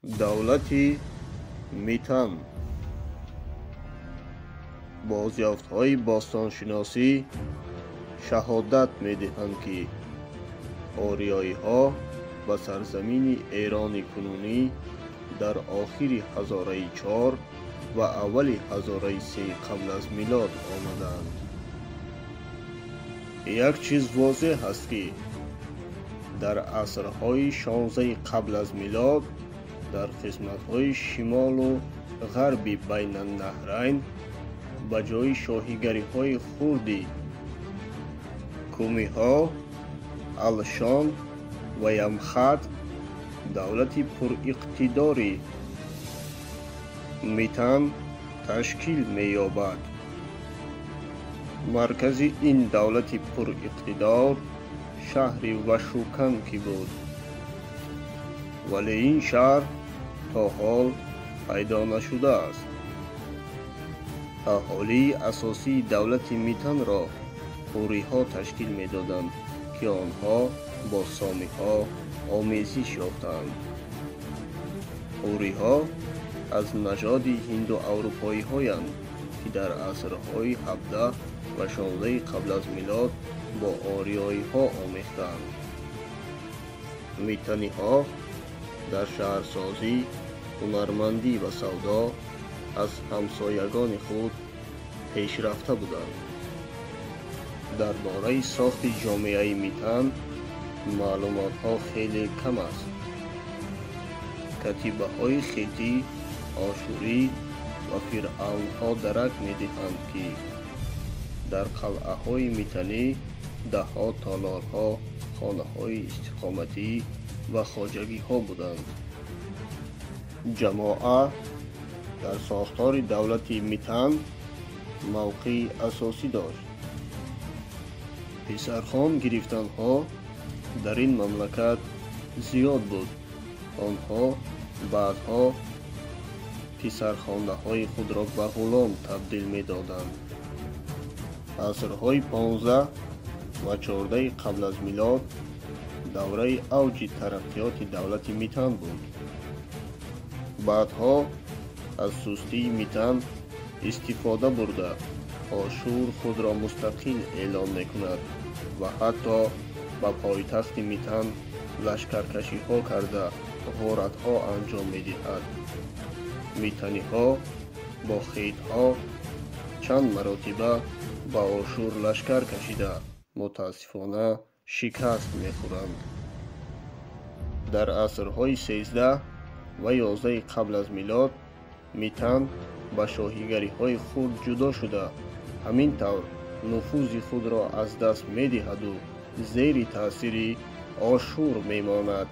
Давлати Митан. Бозёфтҳои бостоншиносӣ шаҳодат медиҳанд, ки ориёиҳо ба сарзамини Эрони кунунӣ дар охири ҳазораи 4 ва аввали ҳазораи 3 қабл аз милод омадаанд. Як чиз возеҳ аст, ки дар асрҳои 16 қабл аз милод дар қисматҳои шимолу ғарби Байнаннаҳрайн ба ҷои шоҳигариҳои хурди Кумиҳо, Алшон ва Ямхат давлати пуриқтидори Митан ташкил меёбад. Маркази ин давлати пуриқтидор шаҳри Вашуканки буд, вале ин шаҳр то ҳол пайдо нашудааст. Аҳолии асосии давлати Митанро ҳуриҳо ташкил медоданд, ки онҳо бо сомиҳо омезиш ёфтанд. Ҳуриҳо аз нажоди ҳиндуаврупоиҳоянд, ки дар асрҳои 17 ва 16 қабл аз милод бо ориёиҳо омехтанд. Митаниҳо дар шаҳрсозӣ, ҳунармандӣ ва савдо аз ҳамсоягони худ пешрафта буданд. Дар бораи сохти ҷомеаи Митан маълумотҳо хеле кам аст. Катибаҳои хитӣ, ошурӣ ва фиръавнҳо дарак медиҳанд, ки дар қалъаҳои Митанӣ даҳҳо толорҳо, хонаҳои истиқоматӣ ва хоҷагиҳо буданд. Ҷамоа дар сохтори давлати Митан мавқеи асосӣ дошт. Писархон гирифтанҳо дар ин мамлакат зиёд буд. Онҳо баъдҳо писархондаҳои худро ба ғулом табдил медоданд. Асрҳои 15 ва 14 қабл аз милод давраи авҷи тараққиёти давлати Митан буд. Баъдҳо аз сустии Митан истифода бурда, Ошур худро мустақил эълон мекунад ва ҳатто ба пойтахти Митан лашкаркашиҳо карда ғоратҳо анҷом медиҳад. Митаниҳо бо хитҳо чанд маротиба ба Ошур лашкар кашида, мутаассифона шикаст мехӯранд. Дар асрҳои 13 ва 11 қабл аз милод Митан ба шоҳигариҳои хурд ҷудо шуда, ҳамин тавр нуфузи худро аз даст медиҳаду зери таъсири Ошур мемонад.